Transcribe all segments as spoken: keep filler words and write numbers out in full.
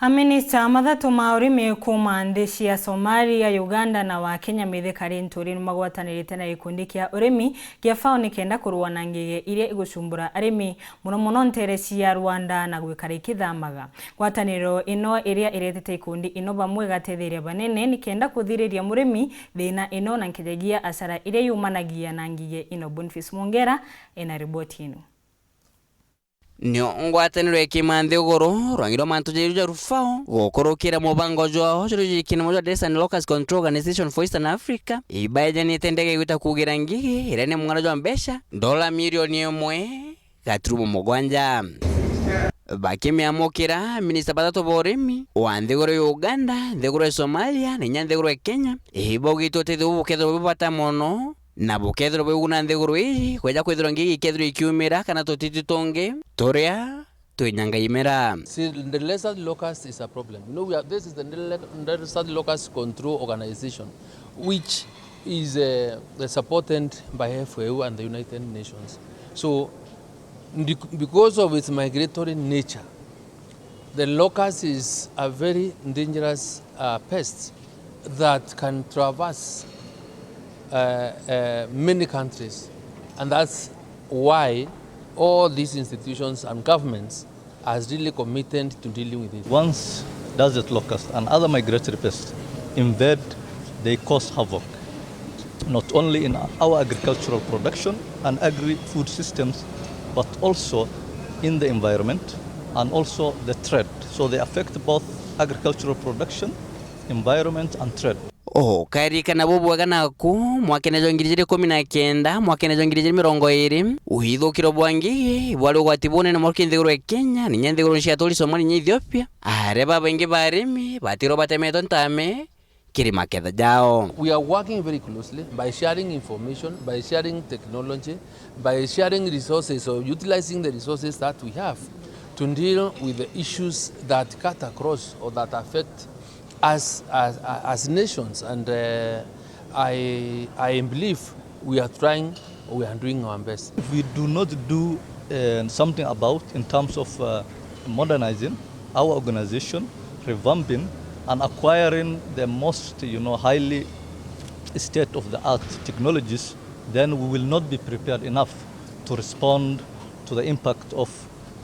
Aminista mathatu ma urimi kuuma nthi cia Somalia, Uganda na wa Kenya, Mithika Linturi, nimagwatanirite na gikundi kia urimi kia FAO nikenda kurua na ngigi iria igucumbura arimi, mono mono nteere cia Rwanda na gwikara ikithamaga. Ngwataniro ino iria iretete ikundi ino bamwe igatetheria banene nikenda kuthiriria murimi thina ino na nkejagia asara iria yumanagia na ngigi ino. Boniface Mwongera ena riboti ino. Nio ngwataniro ya kiima nthiguru, rwangi rwa mantu jairu ja rufao, gukurukira mubango jwao juria jwikine jwa Deserts and Locust Control Organization for Eastern Africa, ibaejanite ndege igwita kugira ngigi iria ni mung'aro jwa mbeca, ndola milioni imwe gaturumo mugwanja. Bakimiamukira, minista bathatu ba urimi wa nthiguru ya Uganda, nthiguru ya Somalia, na inya nthiguru ya Kenya, ibaugite utethio buu bukethirwa bwi bata mono, na bukethirwa bwiguna nthiguru iji, kweja kwithirwa ngigi ikethirwa ikiumira kana tutiti tungi turia twinyangaimira. See, the lizard locust is a problem. You know, we are, this is the le-, lizard locust control organization, which is, uh, supported by F A O and the United Nations. So, bec-, because of its migratory nature, the locust is a very dangerous, uh, pest that can traverse, uh, uh, many countries, and that's why all these institutions and governments are really committed to dealing with it. Once desert locust and other migratory pests invade, they cause havoc, not only in our agricultural production and agri-food systems, but also in the environment and also the trade. So they affect both agricultural production, environment and trade. Ukaririkana bubwega naku, mwakene jwa ngiri ijiri ikumi na kenda, mwakene jwa ngiri ijiri mirongo iiri, withukiro bwa ngigi bwari ugwati bunene mono kiri nthiguru ya Kenya, na inya nthiguru cia aturi Somalia, inya Ethiopia, aria babaingi ba arimi batirwe batemetwe ntame kiri maketha jao. We are working very closely by sharing information, by sharing technology, by sharing resources or utilizing the resources that we have to deal with the issues that cut across or that affect us as, as nations, and, uh, I, I believe we are trying, we are doing our best. If we do not do, uh, something about in terms of, uh, modernizing our organization, revamping and acquiring the most, you know, highly state-of-the-art technologies, then we will not be prepared enough to respond to the impact of,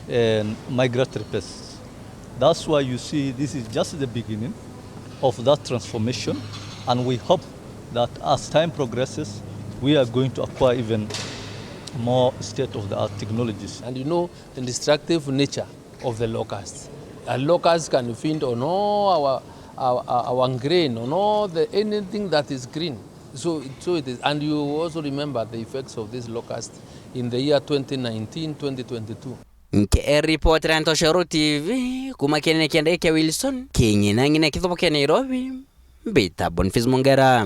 uh, migratory pests. That's why you see this is just the beginning of that transformation, and we hope that as time progresses, we are going to acquire even more state-of-the-art technologies. And you know the destructive nature of the locusts. A locust can feed on all our, our, our grain, on all the, anything that is green. So, so it is. And you also remember the effects of this locust in the year twenty nineteen, twenty twenty-two. Nke ripoti ra Ntoshero T V, kuma kienene kia ndege kia Wilson, king'ina ng'ina kithobo kia Nairobi, mbita Boniface Mongera.